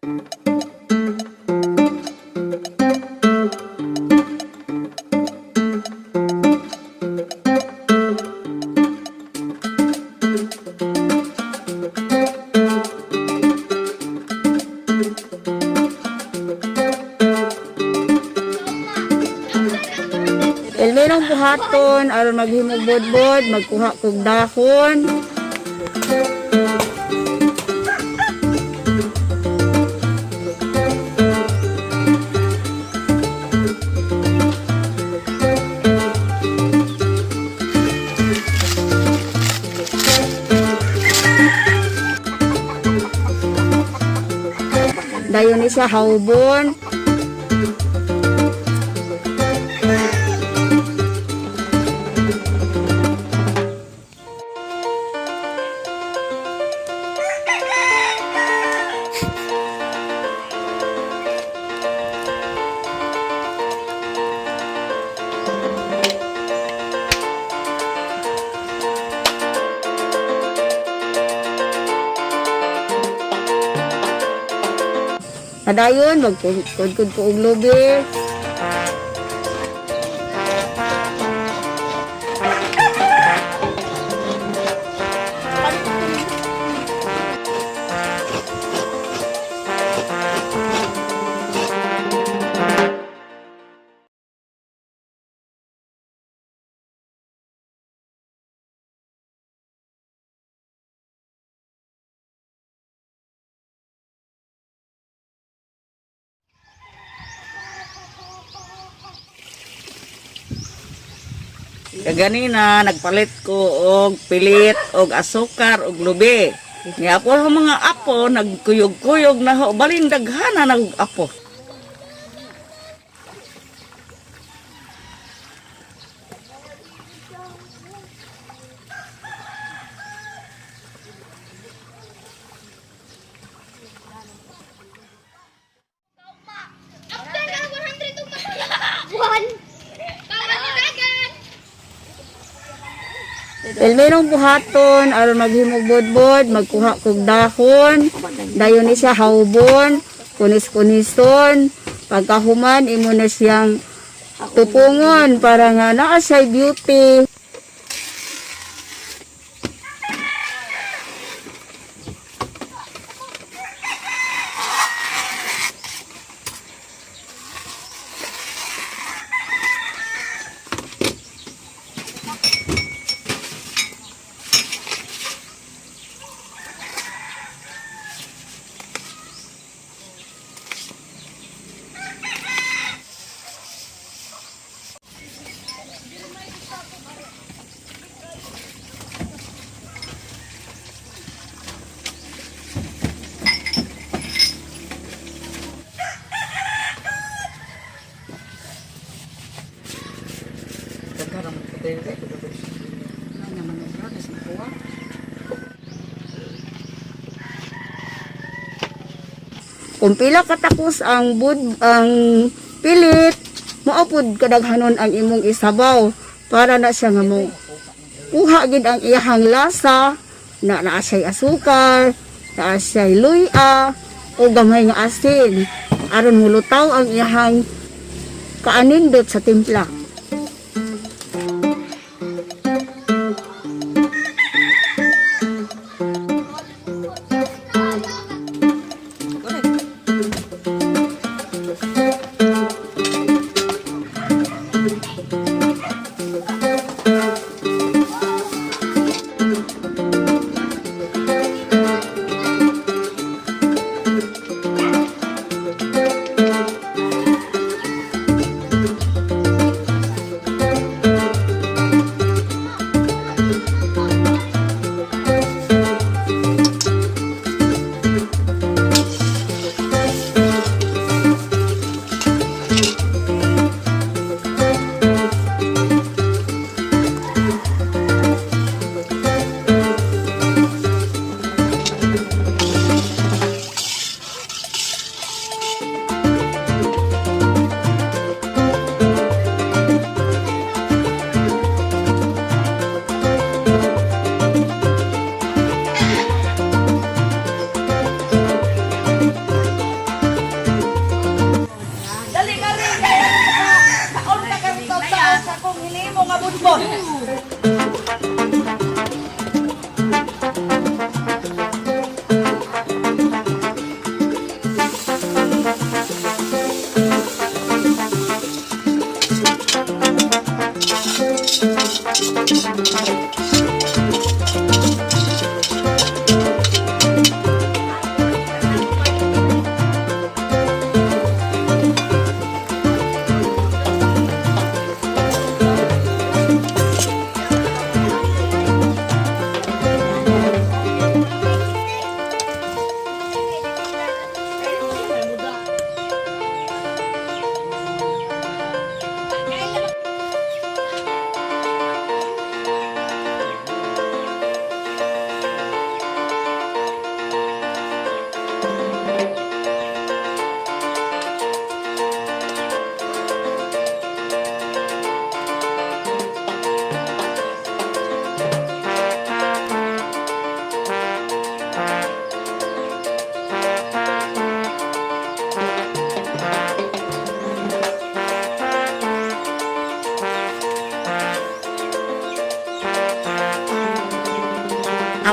Ilminong buhaton aron maghimog budbod, magkuha kog dahon. Dayon ni siya hawbon. Padayon, magkudkod ko og lubi. Kaganina nagpalit ko og pilit og asukar og lubi. Ni apo ang mga apo nagkuyog-kuyog na ho balin daghana na og apo. After ka 100 ug One. Dagan. Ilminong buhaton aron maghimog budbod, magkuha kog dahon. Dayon ni siya hawbon, kunis-kunison. Pagkahuman imo na siyang tupungon para nga naa siya'y beauty. Kung pila katakos ang bud ang pilit, mao pud kadaghanon ang imong isabaw para na siya nga mo kuha gid ang iyahang lasa na naa siya'y asukar, naa siya'y luya o gamay nga asin aron mulutaw ang iyahang kaanindot sa timpla.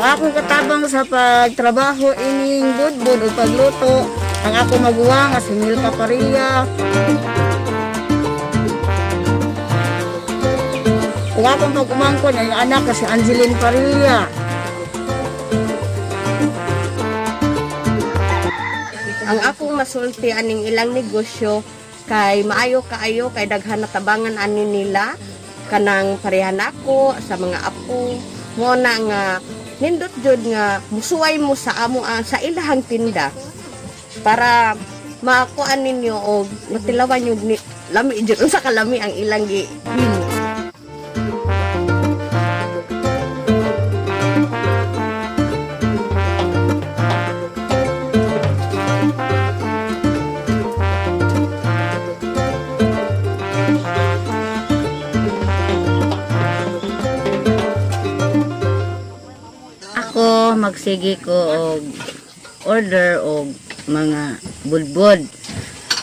Ang akong katabang sa pagtrabaho ining budbud o pagluto, ang ako maguwang nga si Milka Paria. Ug akong pag-umangkon ang anak nga si Angeline Parilla. Ang akong masulti aning ilang negosyo kay maayo kaayo kay daghan na tabangan ani nila kanang parehan ako sa mga apo mo na nga nindot jud nga musuway mo sa amo ang sa ilahang tinda para makuan ninyo og matilawan nyo ni lami jud unsa kalami ang ilang gi himo. Ako magsige ko og order og mga budbud.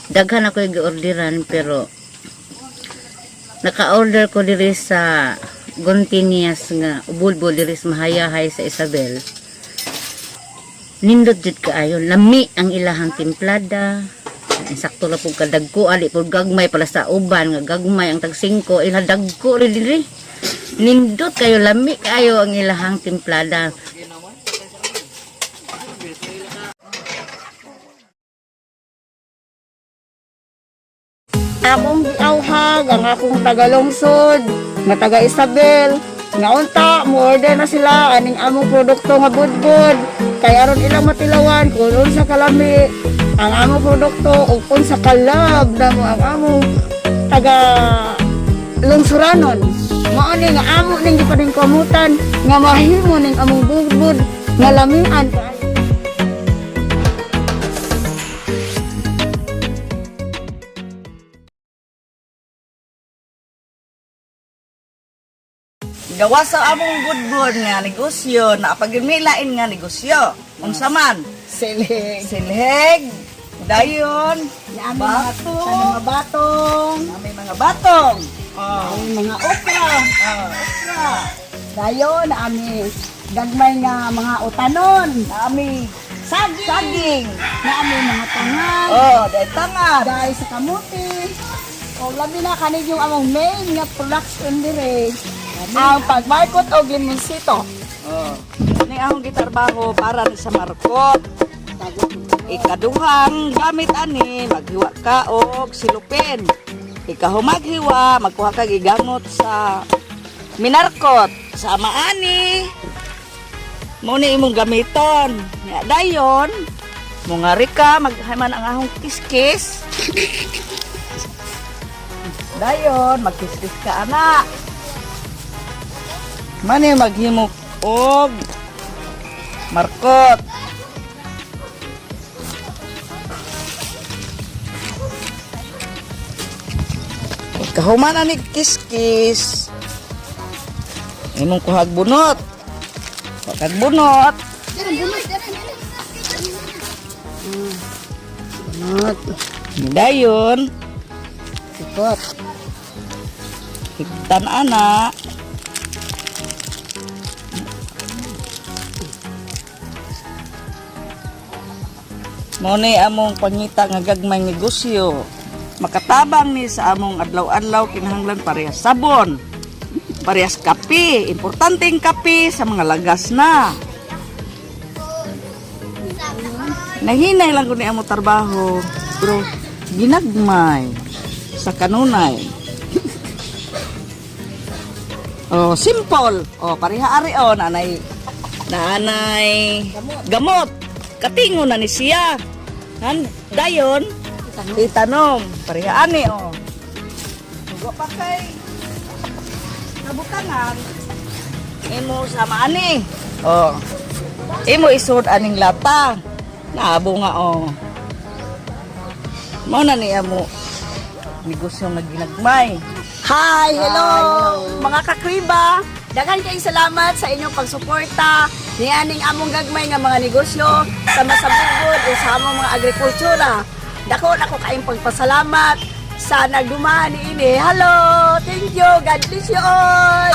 Daghan ako gi-orderan pero naka-order ko diri sa Gontinias nga bulbul diri sa Mahayahay sa Isabel. Nindot jud kaayo, lami ang ilahang timplada. Sakto ra pud kadagko ali pud gagmay pala sa uban nga gagmay ang tag 5 ila dagko ri diri. Nindot kayo, lami kayo ang ilahang timplada. Akong giauhag ang akong tagalungsod nga taga Isabel nga unta mo order na sila aning among produkto nga budbud kay aron ilang matilawan kung unsa kalami ang among produkto ug unsa kalab namo ang among taga lungsuranon. Mao ni nga amo ning gipaningkamutan nga mahimo ning among budbud nga lamian kaayo. Gawa sa among budbud nga negosyo, na pagmilain nga negosyo. Unsa man? Silhig. Silheg, dayon, bato, mga batong, may mga batong. Oh, ang mga okra. Oh, okra. Dayon ami gagmay nga mga utanon, Ami saging, saging. na ami mga tangan, Oh, dahil tangad. dahil sa kamuti. O labi na kanig yung among main nga production dire. Ang pagmarkot og limonsito. Oh. Ni akong gitarbaho para ni sa markot. Ikaduhang gamit ani maghiwa ka og silupin. Ikaw maghiwa, magkuha kag igamot sa minarkot sa maani. Mo ni imong gamiton. Nya dayon, mungari ka maghaman ang ahong kiskis. Dayon, magkiskis ka ana. Mani maghimok og markot. Kahuman ani kiskis. Imong kuhag bunot. Kuhag bunot. Bunot. Dayon, Ikot. higtan ana. Mo ni among pangita nga gagmay negosyo. Makatabang ni sa among adlaw-adlaw kinahanglan parehas sabon. Parehas kape, importante ang kape sa mga lagas na. Nahinay lang ko ni amo trabaho, pero ginagmay sa kanunay. Oh, simple. Oh, pareha ari oh, nanay. Nanay gamot. Katingo na ni siya. Han dayon itanom. Pareha ani oh. Wa pa kay nabutangan. Imo sama ani. Oh. Imo isod aning lata. Naabo nga oh. Mao na ni amo negosyo nga ginagmay. Hi, hello, mga kakriba. Daghan kayong salamat sa inyong pagsuporta ni aning among gagmay nga mga negosyo sa masabugod o sa among mga agrikultura. Dako na ko kayong pagpasalamat sa nagdumaan ni ini. Hello, thank you. God bless you all.